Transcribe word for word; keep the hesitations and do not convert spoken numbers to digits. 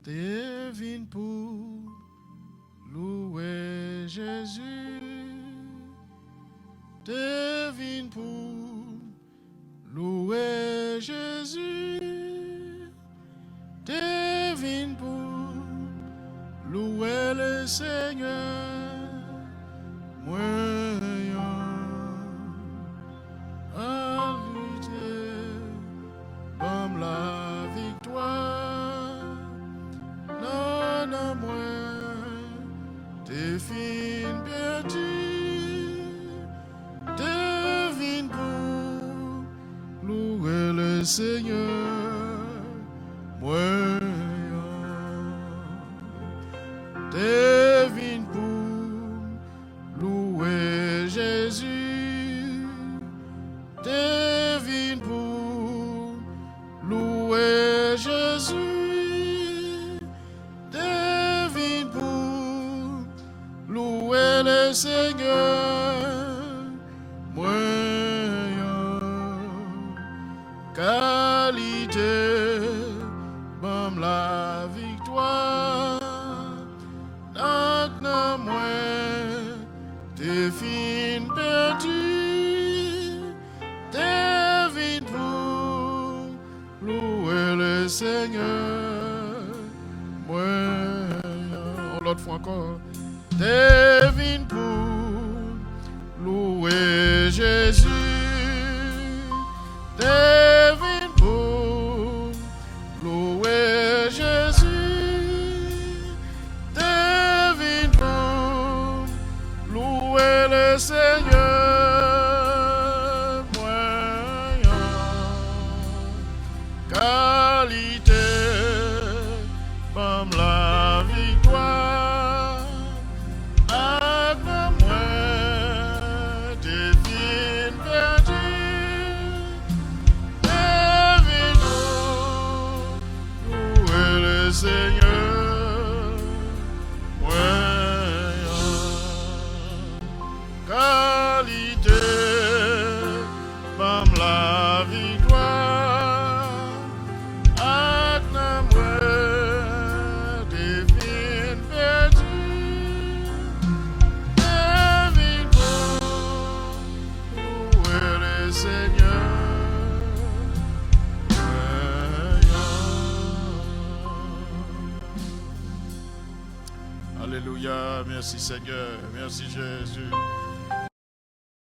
Te vin pou louwe Jezi. Te vin pou louwe Jezi. Te vin pou louwe Lesenyè. Mwen an, a li te ban m laviktwa. Nannan mwen te fin pèdi. Te vin pou louwe Lesenyè. Mwen an, te vin pou louwe Jezi. Te vin pou louwe Jezi. Te vin pou louwe Lesenyè. Mwen an, ka li te ban m laviktwa. Ak nan mwen te fin pèdi. Te vin pou louwe Lesenyè. Mwen an, yon lòt fwa ankò. Te vin pou louwe Jezi. Te vin pou louwe Jezi. Te vin pou louwe Lesenyè. Mwen an, ka li te ban m laviktwa. Ak nan mwen te fin pèdi. Te vin pou louwe Lesenyè. Mwen an, ka li te ban m laviktwa. Ak nan mwen te fin pèdi. Te vin pou louwe Lesenyè. Mwen an. Alelouya, mèsi Senyè, mèsi Jezi.